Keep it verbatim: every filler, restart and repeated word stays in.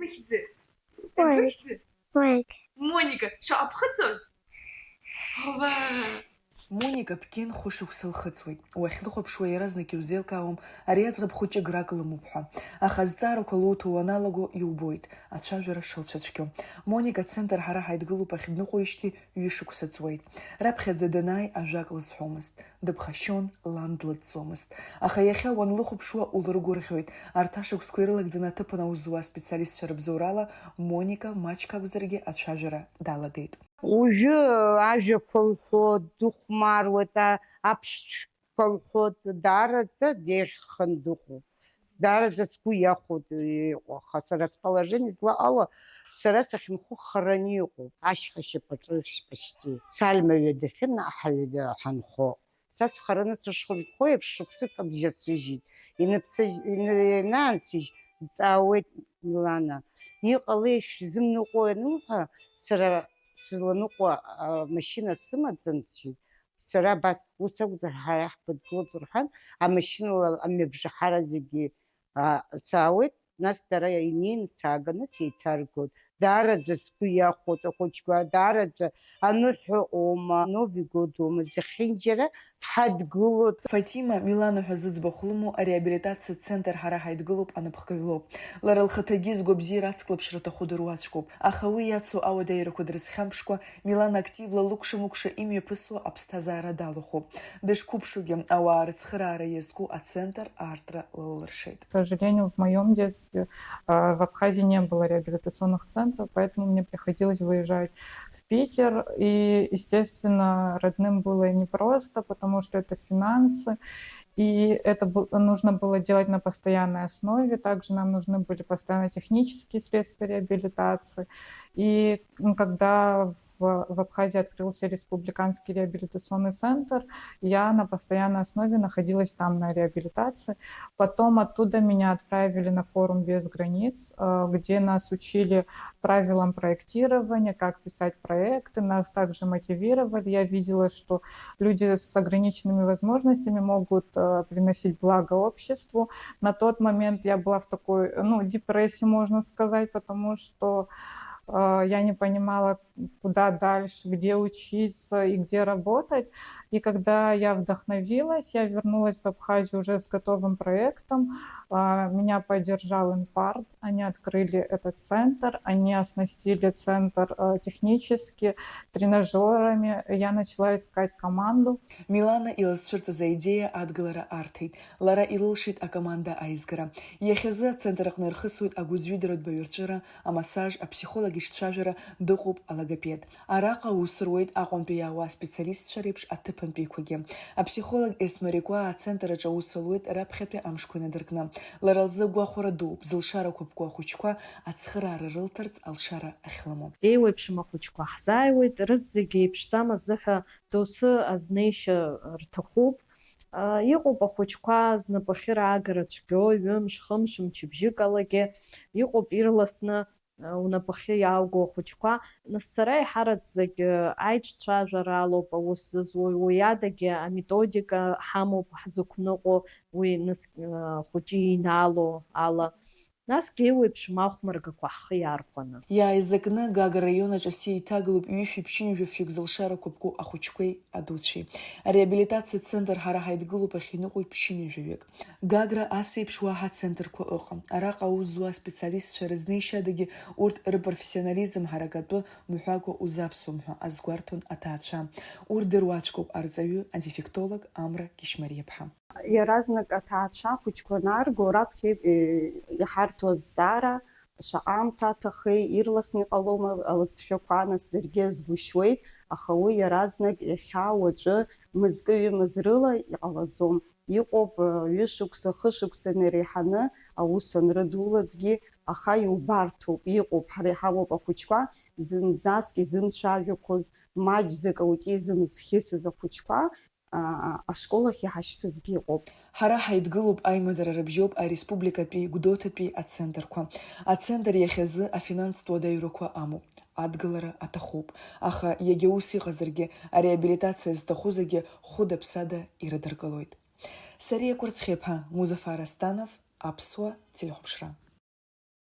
Быхьӡы. Уаҩ. Быхьӡы. Уаҩ. Моника, шаҟа ԥхыӡон? Ова! Моника ԥгьын хәышықәса лхыҵуеит. Уахьлыхәаԥшуа иаразнак иузеилкаауам ари аӡӷаб хәыҷы грак лымоуп ҳәа. Аха азҵаарақәа луҭо уаналаго иубоит ацәажәара шылцәацәгьоу. Моника ацентр Ҳара ҳаидгылоуп ахь дныҟәоижьҭеи ҩышықәса ҵуеит. Раԥхьаӡа данааи ажәак лызҳәомызт. Дыԥхашьон, лан длыдҵомызт. Аха иахьа уанлыхәаԥшуа улыргәырӷьоит. Арҭ ашықәсқәа ирылагӡаны аҭыԥан аус зуа аспециалистцәа рыбзоурала Моника маҷк акәзаргьы ацәажәара далагеит. Уажәы ажәақәа лҳәо дыхәмаруеит, а-, аԥшцәқәа лҳәо даараӡа деиӷьханы дыҟоуп. Даараӡа сгәы иахәоит иҟоу, аха сара сположение злаҟало, сара сахьынхо хараны иҟоуп. Ашьха шьапаҿы почти. Сальма ҩадахьы, наҟ ҳаҩада ҳанхо. Са схараны сышхынҳәхо еиԥш, шықәсык абжьасыжьит. Инапсыжь-, ина-, инаансыжь, дҵаауеит Милана. Иҟалеи, шәзымныҟәои ануҳәа, сара сызланыҟәо амашьына сымаӡам, сҳәеит. Сара абас, ус акәзар, ҳара иаҳбыдгылоит, рҳәан, амашьынала амҩабжаҳара зегьы, а, саауеит. Нас дара инеины сааганы сеиҭаргоит. Даараӡа сгәы иахәоит ахәыҷқәа, даараӡа аныҳәа ыҟоума, Нови год ыҟоума, зехьынџьара дҳадгылоит. Фатима, Милана ҳәа зыӡбахә лымоу ареабилитациа центр Ҳара ҳаидгылоуп аныԥхгаҩ лоуп. Лара лхаҭагьы згәабзиара ацклаԥшра аҭаху дыруаӡәкуп, аха уи иацу ауадаҩрақәа дрызхьамԥшкәа, Милана активла лыкәша-мыкәша имҩаԥысуа аԥсҭазаара далахәуп. Дышқәыԥшугьы, ауаа рыцхыраара иазку ацентр аартра лылыршеит. К сожалению, в моём детстве, а, в Абхазии не было реабилитационных центров, поэтому мне приходилось выезжать в Питер. И, естественно, родным было непросто, потому что это финансы, и это бу-, нужно было делать на постоянной основе. Также нам нужны были постоянно технические средства реабилитации. И, м, когда в, в Абхазии открылся республиканский реабилитационный центр, я на постоянной основе находилась там на реабилитации. Потом оттуда меня отправили на форум «Без границ», э, где нас учили правилам проектирования, как писать проекты, нас также мотивировали. Я видела, что люди с ограниченными возможностями могут, э, приносить благо обществу. На тот момент я была в такой, ну, депрессии, можно сказать, потому что, э, я не понимала, куда дальше, где учиться и где работать. И когда я вдохновилась, я вернулась в Абхазию уже с готовым проектом. А, меня поддержал Инпард. Они открыли этот центр, они оснастили центр, э, технически, тренажёрами. Я начала искать команду. Милана илызцәырҵыз аидеиа адгылара арҭеит. Лара илылшеит акоманда аизгара. Иахьазы ацентр аҟны ирхысуеит агәыӡҩыдаратә баҩрҵәыра, амассаж, аԥсихолог ишцәажәара, дыҟоуп алогопед. Араҟа аус руеит Аҟәантәи иаауа аспециалистцәа реиԥш аҭыԥантәиқәагьы. Аԥсихолог Есма Рикәаа ацентр аҿы аус луеит раԥхьатәи амшқәа инадыркны. Лара лзы гәахәара дууп, зылшара қәыԥку ахәыҷқәа ацхыраара рылҭарц алшара ахьлымоу. Еиуеиԥшым ахәыҷқәа ҳзааиуеит, рызегьы еиԥшӡам азыҳәа доусы азнеишьа рҭахуп. Иҟоуп ахәыҷқәа знапы ахьыраагара цәгьоу, ҩымш, хымш, мчыбжьыкалагьы, иҟоуп ирласны унапахьы иаауго ахәыҷқәа. Нас сара еиҳараӡак аиҿцәажәара алоуп аус зызуа, уи адагьы аметодика ҳамоуп ҳзықәныҟәо, уи нас, ахәыҷы инаало ала. Насгьы еиуеиԥшым ахәмаргақәа ҳхы иархәаны. Иааизакны Гагра раион аҿы сеиҭагылоуп ҩышәи ԥшьынҩажәи фҩык зылшара қәыԥку ахәыҷқәеи адуцәеи. Ареабилитациа центр Ҳара ҳаидгылоуп ахь иныҟәоит ԥшьынҩажәаҩык. Гагра ас еиԥш уаҳа центрқәа ыҟам. Араҟа аус зуа аспециалистцәа рызнеишьадагьы урҭ рпрофессионализм ҳаракатәы мҳәакәа узавсуам ҳәа азгәарҭон аҭаацәа. Урҭ дыруаӡәкуп арҵаҩы, адефектолог Амра Кьышьмариаԥҳа. Иаразнак аҭаацәа ахәыҷқәа анаарго, раԥхьа, е, иҳарҭо азҵаара, шаҟа аамҭа аҭахеи, ирласны иҟалома алыҵшәақәа, нас даргьы азгәышьуеит, аха уи иаразнак иахьа, уаҵәы, мызкы-ҩымыз рыла иҟалаӡом. Иҟоуп, э, ҩышықәса, хышықәса инареиҳаны аус анрыдулакгьы, аха иубарҭоуп, иҟоуп, ҳара иҳамоуп ахәыҷқәа, зынӡаск изымцәажәақәоз, маҷӡак аутизм зхьысыз ахәыҷқәа, аа, ашкол ахь иҳашьҭызгьы ыҟоуп. Ҳара ҳаидгылоуп аимадара рыбжьоуп ареспубликатәи Гәдоуҭатәи ацентрқәа. Ацентр иахьазы афинанстә уадаҩрақәа амоуп, адгылара аҭахуп. Аха иагьа ус иҟазаргьы, ареабилитациа зҭаху зегьы хәыда-ԥсада ирыдыркылоит. Сариа Кәарцхьиаԥҳа, Музафар Астанов, Аԥсуа телехәаԥшра.